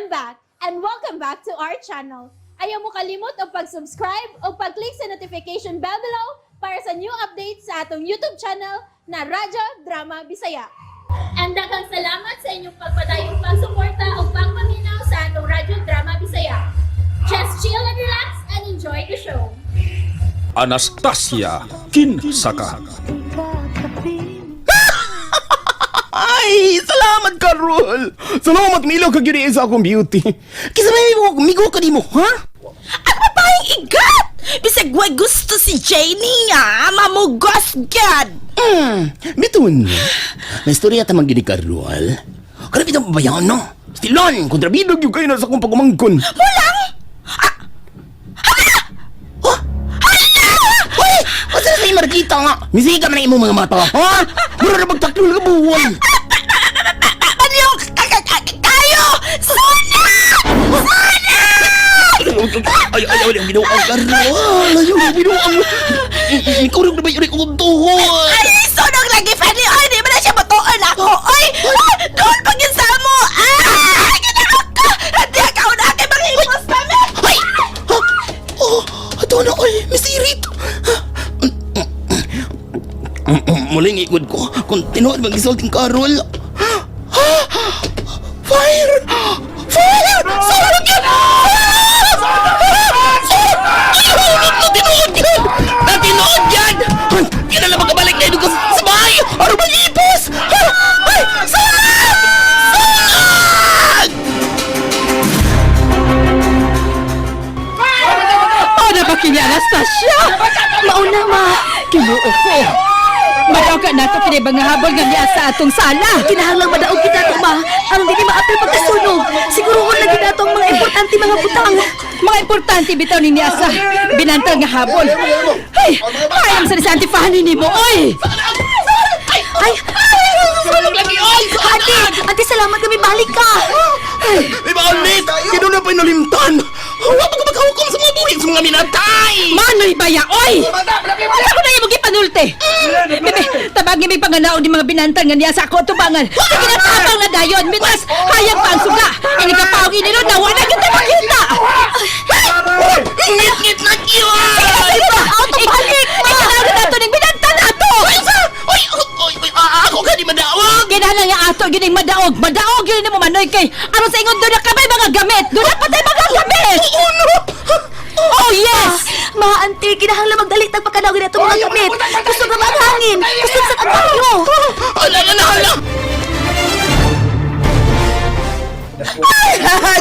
I'm back and welcome back to our channel. Ayaw mo kalimot og pag-subscribe o pag-click sa notification bell below para sa new updates sa atong YouTube channel na Radyo Drama Bisaya. And daghang salamat sa inyong pagpadayong pagsuporta o pagpaminaw sa atong Radyo Drama Bisaya. Just chill and relax and enjoy the show. Anastasia Kinsaka. Ay, salamat Karol. Salamat Milo kag yun sa akong beauty. Kisa may migo, migo ka nimo, ha? Ang babaeng igat! Bisag way gusto si Janie nga, mamugos gad! Bitun. May istorya ta man gini Karol. Kada bitong babayan no. Stilon, kontrabidog yung kayo na sa akong pagumangkon. Mulang! Ah! Hala! Oh! Hala! Uy! Asa na sa'yo marikita nga? Misika man ang imong mga mata, ha? Mura na magtaklol ka buwan. Ano kayo? Sunod! Sunod! Ay, ay, ay, ang binuang Karol. Ay, ang binuang. Ikaw rin na ba yung akong tuhod? Ay, sunog lagi, Fanny! Ay, di ba na siya matuon ako? Ay! Ah, doon pag yun sa mo! Ah! Ginawa ka! Hindi ka na aking manghimos kami! Ay! Ha? Oh, ato na, ay, misirit. Muling ikod ko kung tinuod mag-isulting Karol. Fire! Fire! Sunog yun! Ay, natinood yan! Natinood yan! Kinala magkabalik na ito sa bahay! Ano ba ipos? Ay! Sunog! Sunog! Ano ba kini Anastasia? Mauna, ma! Kinuo ko. Madaog ka nato kini nga habol nga niya sa atong sala. Kinahanglang madaog kita to, ma! Aron dili maapil pagkasunog! Siguroon lagi nato ang mga importante mga butang! Mga importante bitaw ni niya sa binantang nga habol. Ay, hayang sa ni sa Auntie Fanny nimo, oy! Ay! Sunog lagi! Ay! Ate! Ate, salamat kami balik ka! May baulit! Kino na pinalimtan! Wala pa ka magkahukom sa mga buhig sa mga minatay! Manoy baya, oy! Wala ko na imong gipanulte. Bebe, tabagi may panganaon ni mga binantang nga niya sa ako tubangan. Sige na tabang na dayon, mitas hayang pa ang suga. Ini ka paong inilo na wala kita makita. Ngit-ngit na kiyo! Sige na, balik! Ikaw na nato ning binantang nato! Ay! Uy! Uy! Uy! Ako ka di madawag! Ginahanglan nga ato gining madaog. Madaog yun nimo manoy kay aron sa ingon doon na kamay mga gamit. Doon na patay mga gamit. Oo no! Oh yes. Ma, ante, kinahanglan magdali tag pagkanawin nato mga gamit! Kusog na ang hangin! Kusog sa ang bagyo! Hala! Hala! Hala!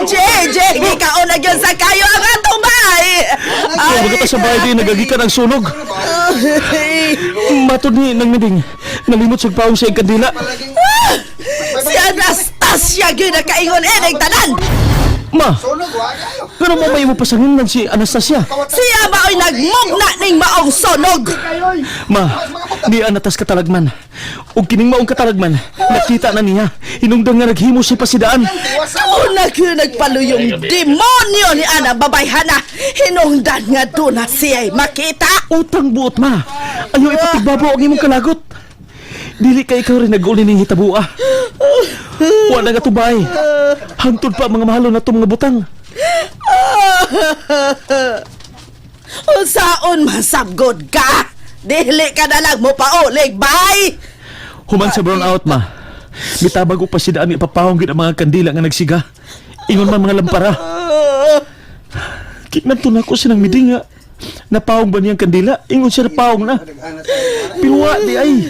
Jay! Jay! Ikaw na gyud sa kayo ang atong bahay! Ay, mga sa bahay din nagagikan ang sunog. Matod ni nang miding. Nalimot sa paong sa kandila. Si Anastasia gyud nakaingon ining tanan! Ma, pero mo may mapasangin lang si Anastasia. Siya mao'y nagmugna ning maong sunog! Ma, ni anatas katalagman. Ug kining maong katalagman, nakita na niya. Hinungdan nga naghimo siya pasidaan. Una gyud nagpaluyong demonyo ni Ana babayhana. Hinungdan nga doon na siya'y makita. Utang buot, ma. Ayaw ipatigbabaw ang imong kalagot. Dili ka ikaw rin nag-uli ning hitabua. Wala nga tubay. Hangtod pa ang mga mahalo na itong mga butang. Unsaon masabgod ka? Dili ka na lang mo paulig, bay! Human sa brown out, ma. Mitabag og pasidaan ipapahong gid ang mga kandila nga nagsiga. Ingon man mga lampara. Kinanto na ko sinang miding nga. Napahong ba niyang kandila? Ingon siya napahong na. Pero wa di ay.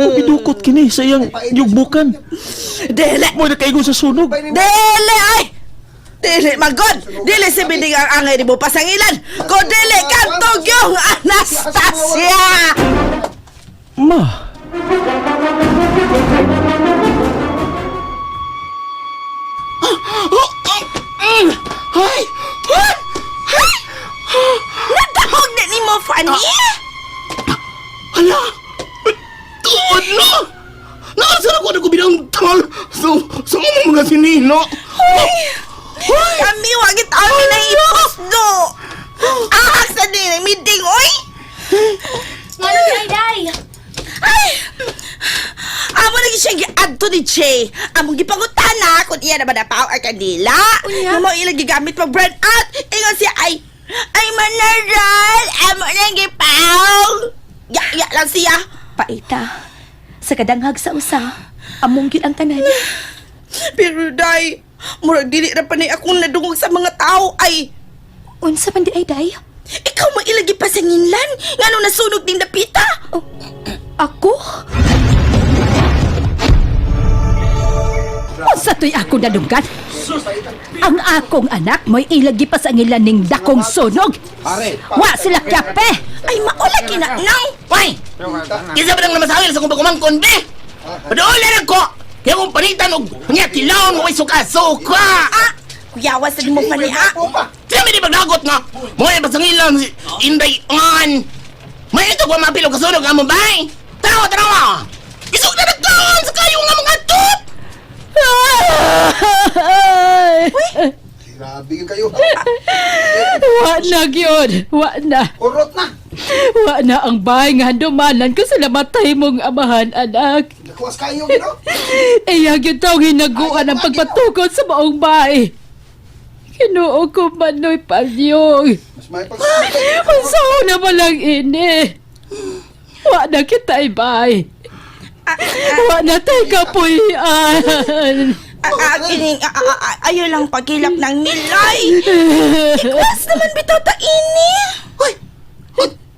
Ubidukot kini sa iyang yugbukan. Dili! Mo'y nakaigon sa sunog. Dili ay! Dili magod! Dili si Binding ang angay ni mo pasangilan! Kung dili kantog yung Anastasia! Ma, Ay! Ay! Nadahog na ni mo, Fanny! Hala! Tuod no! Naasar ako na ko binangtal sa mga mga sinino! Ay! Kami wagit amin na ipos do! Ahak sa din meeting, oy! Ano, Day, Day? Ay! Amo lagi siya giadto ni Jay. Among gipangutana kung iya na ba napaw ang kandila. Unya? Nga mao ilang gigamit pag brand out. Ingon siya ay, ay manaral! Amo nang gipaw! Ya, ya lang siya. Paita, sa kadanghag sa usa, among gyud ang tanan. Pero day, murag dili ra pa ni akong nadungog sa mga tao ay, Unsa man di ay day? ikaw mo ilang gipasanginlan. Ngano nasunog ning dapita? Oh, ako? Unsa to'y ako nadunggan? Ang akong anak mo'y ilagi pa sa ngilan ning dakong sunog. Wa sila kyape! Ay, maula kina nang. Hoy! Kinsa ba nang namasawil sa kong pagumangkon, be? Padool na ko! Kaya kung panitan og nya kilawon mo kay suka-suka! Ah, kuyawa sa mo pa niya. Siya may di paglagot nga! Mga ipasangilan si Inday Ann! May ito ko mapilo kasunog ang mabay! Tanawa, tanawa! Isog na nagkaon sa kayo nga mga tut! Grabe yun kayo. Wa na gyud, wa na. Urot na. Wa na ang bahay nga handumanan ko sa namatay mong amahan, anak. Nakuwas kayo, gino. Iya gyud taong hinaguan ang pagpatukod sa maong bahay. Kinuo ko manoy palyong. Mas may pag... Unsaon na malang ini. Wa na kita ibay. Wa na tay kapuy-an. Ah, ah, kining, ah, ah, ah, ayaw lang pagkilap ng nilay. Ikwas naman bitaw ta ini. Hoy!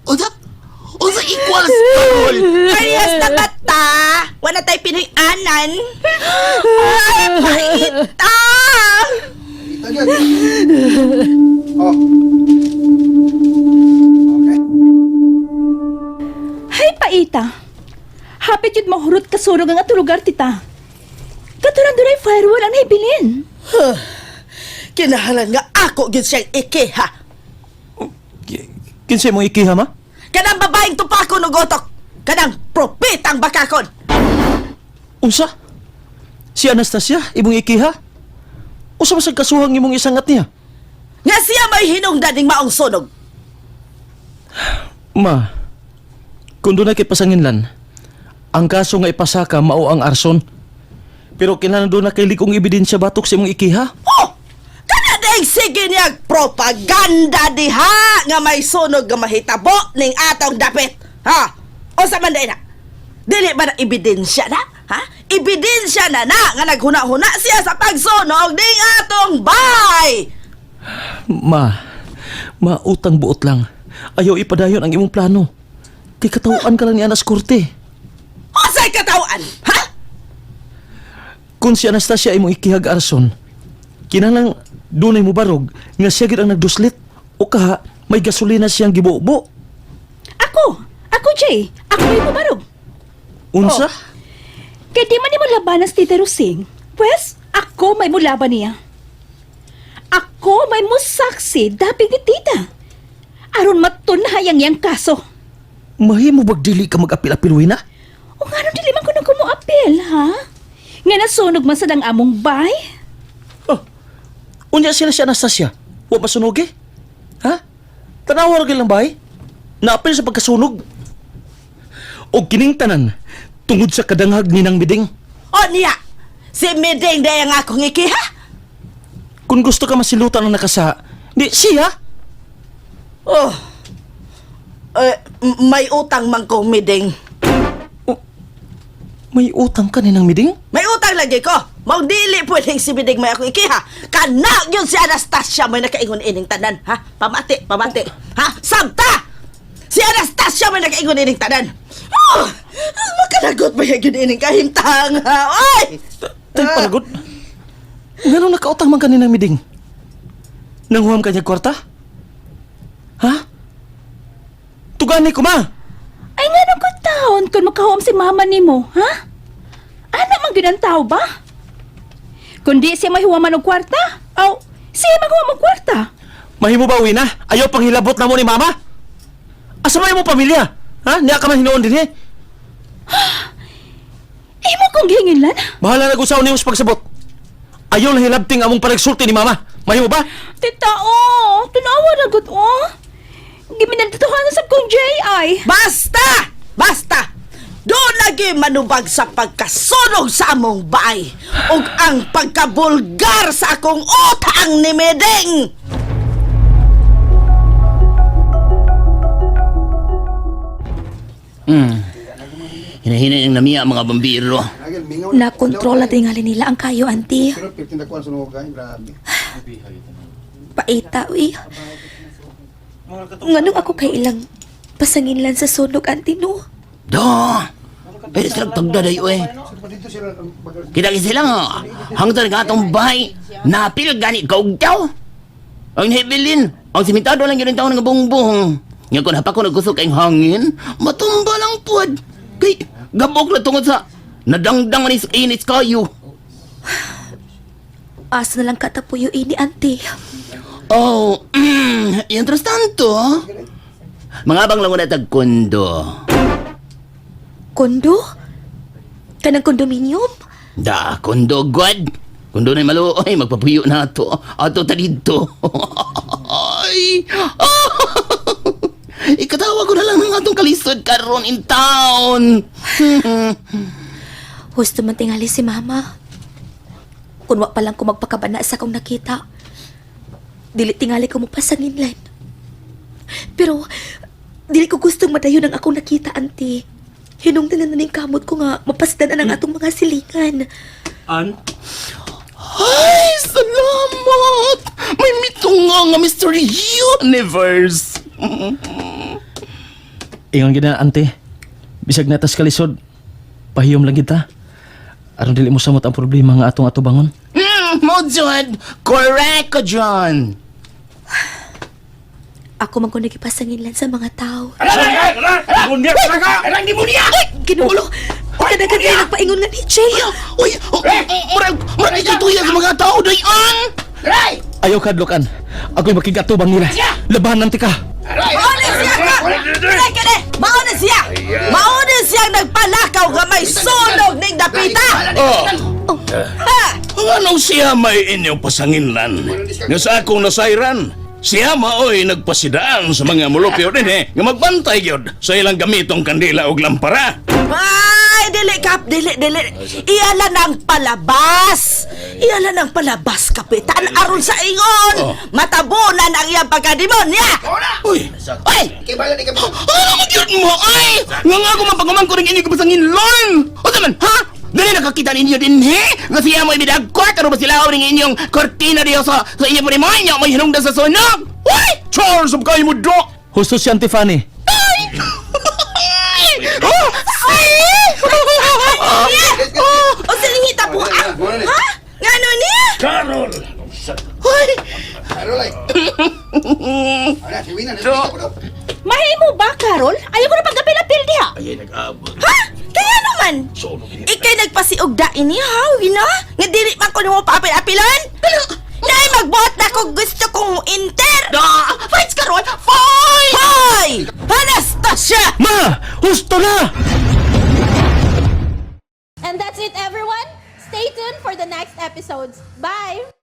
Unsa? Unsa equals parol? Parehas na bata. Wala tayo Pinoy anan. Ay, paita. Ito yun. Oh. Okay. Hay paita. Hapit yun mahurot kasunog ang ato lugar, tita. Katuran dunay firewall ang nahibilin. Huh. Kinahalan nga ako gyud siyang ikiha. Kinsay mong ikiha, ma? Kanang babaeng tupakon og utok. Kanang propetang bakakon. Unsa? Si Anastasia, imong ikiha? Unsa man sa kasuhang imong isangat niya? Nga siya may hinungdan ning maong sunog. Ma, kung doon na kay pasanginlan, ang kaso nga ipasaka mao ang arson. Pero kinahanglan doon na kay ligong ebidensya batok sa imong ikiha. Oh! Kana ding sige niya propaganda diha nga may sunog nga mahitabo ning atong dapit. Ha? O sa man na? Dili ba na ebidensya na? Ha? Ebidensya na na nga naghuna-huna siya sa pagsunog ning atong bay. Ma, mautang buot lang. Ayaw ipadayon ang imong plano. Kay katawaan ka lang ni Anas Korte. Unsay katawan? Ha? Kung si Anastasia imong ikihag arson, kinahanglan dunay mubarog nga siya gid ang nagduslit o kaha may gasolina siyang gibubo. Ako! Ako, Jay! Ako may mubarog. Unsa? Kay di man ni mo labanan si Tita Rosing. Pwes, ako may mulaban niya. Ako may musaksi dapig ni Tita. Aron matunhay ang iyang kaso. Mahimo bag dili ka mag-apil-apil na? O nga dili man ko nang kumuapil, ha? Nga nasunog man sa dang among bay? Oh. Unya sila si Anastasia. Wa masunog eh. Ha? Tanawa ra lang bay. Naapil sa pagkasunog. O kining tanan tungod sa kadanghag ni Nang Miding. O niya, si Miding day ang akong ikiha. Kung gusto ka masilutan ang nakasa, di siya. Oh. Eh, may utang man kong Miding. May utang ka ni Nang Miding? May utang lagi ko. Mao dili pwedeng si Bidig may ako ikiha. Kana yun si Anastasia may nakaingon ining tanan, ha? Pamati, pamati. Ha? Sabta! Si Anastasia may nakaingon ining tanan. Oh! Makalagot ba yung ining kahimtang, ha? Oy! Tay palagod. Ngano nakautang man ka ni Nang Miding? Nanghuam ka niya kwarta? Ha? Tugani ko ma! Ay nga nung kung taon kung makahuam si mama nimo, ha? Ano man gyud ang tao ba? Kundi siya may huwaman og kwarta, aw, siya maghuwam og kwarta. Mahimo ba na? Ayaw pang hilabot na mo ni mama? Asa ba mo pamilya? Ha? Niya ka man hinuon din eh. Imo kong gihingilan. Bahala na gusaw nimo sa pagsabot. Ayaw na hilabting among panagsulti ni mama. Mahimo ba? Tita, oh, tunawa na gud oh. Giminadtuhan na sab kong Jay ay. Basta! Basta! Doon lagi manubag sa pagkasunog sa among baay ug ang pagkabulgar sa akong utang ni Medeng. Hinahinay ang namiya mga bambiro. Nagel, mingaw. Nakontrol na tingali nila ang kayo, auntie. Pero 15 na kuwan sunog ay grabe. Paita, uy. Nganong ako kay ilang pasanginlan sa sunog, auntie, no? Da! Pero sila tagda dayo eh. So, pa dito sila ang bagal. Kita kasi sila nga. Hangtod nga atong bahay. Napil gani kaugtaw. Ang hibilin. Ang simentado lang yun ang taon nga bungbong. Nga kung hapa ko nagkusog kayong hangin, matumba lang pod. Kay, gabok na tungod sa nadangdang ni sa init kayo. Asa na lang katapuyo ini, auntie. Oh, mientras tanto, mga abang lang na tag kondo. Kondo? Kanang kondominium? Da, kondo god. Kondo na maluoy, magpapuyo na ato. Ato ta dito. Ay! Oh! Ikatawa ko na lang ng atong kalisod karon in town. Husto man tingali si mama. Kunwa pa lang ko magpakabana sa akong nakita. Dili tingali ko mopasanginlan. Pero, dili ko gustong madayon ang akong nakita, auntie. Hinungdan na ning kamot ko nga mapasdan ang atong mga silingan. An? Ay, salamat! May mitunga nga Mr. Universe. Ingon gid na, ante. Bisag natas kalisod, pahiyom lang kita. Aron dili mo samot ang problema nga atong atubangon. Mo John. Correct ka, John. Ako man ko nagipasanginlan sa mga tao. Arang demonya! Ginoo! Kadagan kayo nagpaingon nga ni Jay. Uy, oh, murag, murag itutuya sa mga tao, dayan! Ayaw kadlokan. Ako'y makigatubang nila. Labanan tika. Mauna siya ka! Teka na! Mauna siya! Mauna siya nagpalakaw nga may sunog ning dapita! Oh, Ha! anong siya may inyong pasanginlan? Nga sa akong nasayran, siya maoy nagpasidaan sa mga mulupyo din eh, nga magbantay gyud sa ilang gamitong kandila og lampara. Ay, dili kap, dili, dili. Iyala ng palabas. Iyala ng palabas, kapitan. Aron sa ingon. Matabunan ang iyang pagkademonya. Uy, Ay! Kay bala ni kami. Ano mo gyud mo, ay! Nga nga ako mapagumang ko rin inyo kapasanginlan! O naman, ha? Dali nakakita ninyo din, he? Nga siya mo ibidagkot, ano ba sila ring inyong kortina diyo sa inyo demonyo, may hinungdan sa sunog! Uy! Charles of kayo mo do! Husto si Auntie Fanny. Ay! Oh! See? Oh, o sinihita po ka? Ha? Ngano niya? Carol! Uy! Arolay. Ara, si Wina, nandito ko daw. Mahimo ba, Carol? Ayaw ko na pagkapil-apil diha. Ay, nag-abot. Ha? Kaya naman. Ikay nagpasiugda ini ha, Wina? Nga dili man ko nimo paapil-apilan? Nay, magbuhat na ko gusto kong enter. Da! Fight, Carol! Fight! Hoy! Anastasia! Ma! Husto na! And that's it, everyone. Stay tuned for the next episodes. Bye!